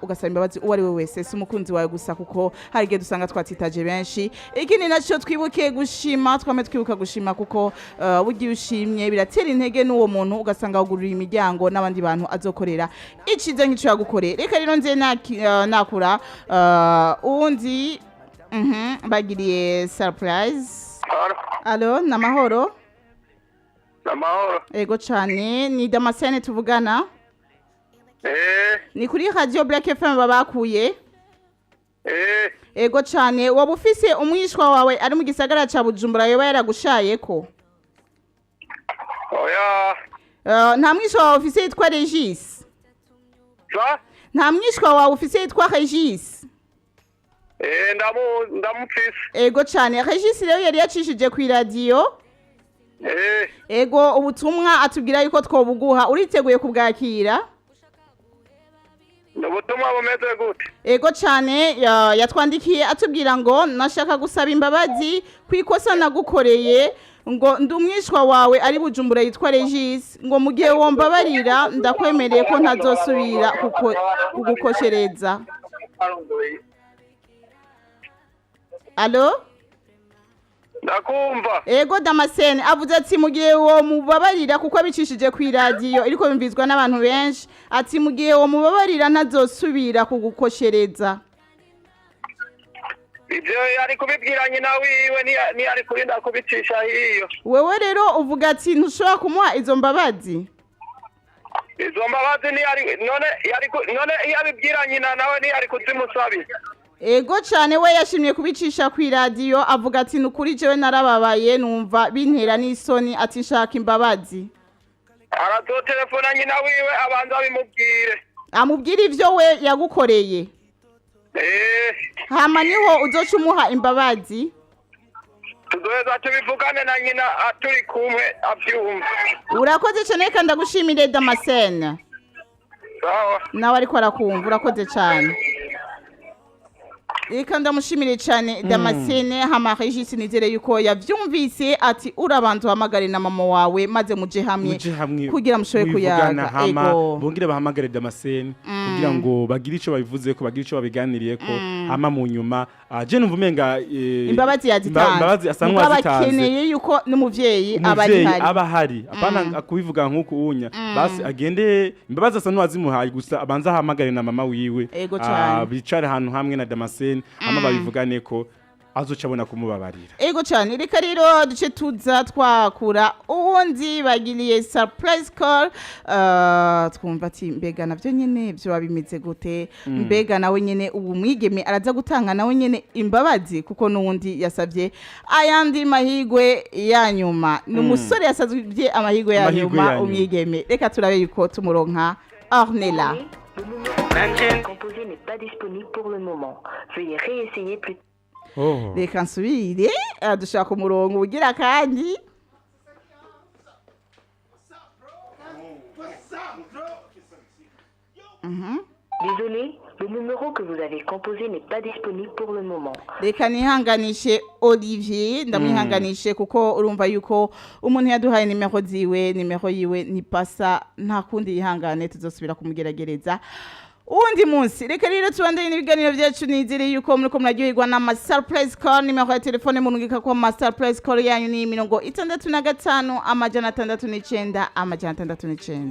Ugasaba imbabazi uwo ari we wese, si umukunzi wawe gusa, kuko hari igihe dusanga twatitaje benshi. Ikindi nacyo, twibuke gushima, twame twibuka gushima, kuko burya iyo ushimye biratera intege n'uwo muntu, ugasanga wugurura imiryango n'abandi bantu azokorera iciza nk'ico yagukoreye. Reka rero nze nakura uwundi bagiriye surprise. Alo. Alo, namahoro? Amahoro. Ego cane, ni Damascene tuvugana? Eh. Ni kuri Radio Black FM babakuye. Eh. Ego cane, waba ufise umwishwa wawe ari mu gisagara ca Bujumbura yoba yaragushayeko? Oya. Nta mwishwa wawe ufise yitwa Regis? Sa? Nta mwishwa wawe ufise yitwa Regis? Eh, ndamufise. Ego cane, Regis rero yari yacishije ku iradiyo. Eh. Ego, ubutumwa atubwira yuko twobuguha, uriteguye kubwakira? Ubutumwa bumeze gute? Ego cane, yatwandikiye atubwira ngo: "Nashaka gusaba imbabazi ku ikosa nagukoreye," ngo: "Ndi umwishwa wawe ari Bujumbura yitwa Regis," ngo: "Mu gihe wombabarira, ndakwemereye ko ntazosubira kugukoshereza." Alo? Ndakumva. Ego, Damascene avuze ati mu gihe wo mubabarira, kuko abicishije ku iradiyo iriko yumvizwa n'abantu benshi, ati mu gihe wo mubabarira ntazosubira kugukoshereza. Ivyo yari kubibwira nyina wiwe, ntiyari kurinda kubicisha hiyo. Wewe rero uvuga ati ntushobora kumuha izo mbabazi? Izo mbabazi ntiyari, none yari none iyo abibwira nyina nawe ntiyari kuzimusabira? Ego cane, we yashimye kubicisha ku iradiyo, avuga ati: "Nukuri jewe narababaye, numva bintera n'isoni," ati: "Nshaka imbabazi." Arazotelefona nyina wiwe abanza abimubwire. Amubwira ivyo we yagukoreye? Eh. Hama niho uzoca umuha imbabazi? Tuzoheza tubivugane na nyina turi kumwe avyumva. Urakoze cane, reka ndagushimire, Damascene. Sawa. Nawe ariko arakumva, urakoze cane. Reka ndamushimire cyane Damascene. Hama Regis, nizere yuko yavyumvise, ati urabanza uhamagare na mama wawe maze muje hamwe muje hamwe kugira mushobore mubivugana, kuyaga. Hama Ego. bongere bahamagare Damascene kugira ngo bagire ico bavuzeko, bagire ico babiganiriyeko. Hama mu nyuma je numva umenga imbabazi yazitanze. Imbabazi asa Mugabo nk'uwazitanze. akeneye yuko n'umuvyeyi aba ari umuvyeyi hari. Aba ahari, apana kubivuga nk'uku unya. Basi agende, imbabazi asa n'uwazimuhaye, gusa abanza ahamagare na mama wiwe. Ego cane. Bicare ahantu hamwe na Damascene, hama babivugane ko azoca abona kumubabarira. Ego cyane, reka rero duce tuza twakura uwundi bagiriye surprise call, twumva ati mbega navyo nyene vyoba bimeze gute? Mbega nawe nyene ubu mwigeme araza gutanga nawe nyene imbabazi? Kuko n'uwundi yasavye ayandi mahigwe ya nyuma, ni umusore yasavye amahigwe ya amahigwe nyuma. ya nyuma. Umwigeme, reka turabe yuko tumuronka, Ornella. Le numéro composé n'est pas disponible pour le moment. Veuillez réessayer plus Oh. Reka nsubire, dushaka umurongo ugira kandi. Désolé, le numéro que vous avez composé n'est pas disponible pour le moment. Reka nihanganishe Olivier, ndamwihanganishe kuko urumva yuko umuntu yaduhaye nimero ziwe, nimero yiwe ntipasa. Nta kundi, yihangane, tuzosubira kumugeragereza uwundi munsi. Reka rero tubandanye n'ibiganiro byacu. Nizere yuko muriko muraryoherwa n'ama surprise call. Nimero ya telefone murungika ko ama surprise call yanyu ni 65 609 609.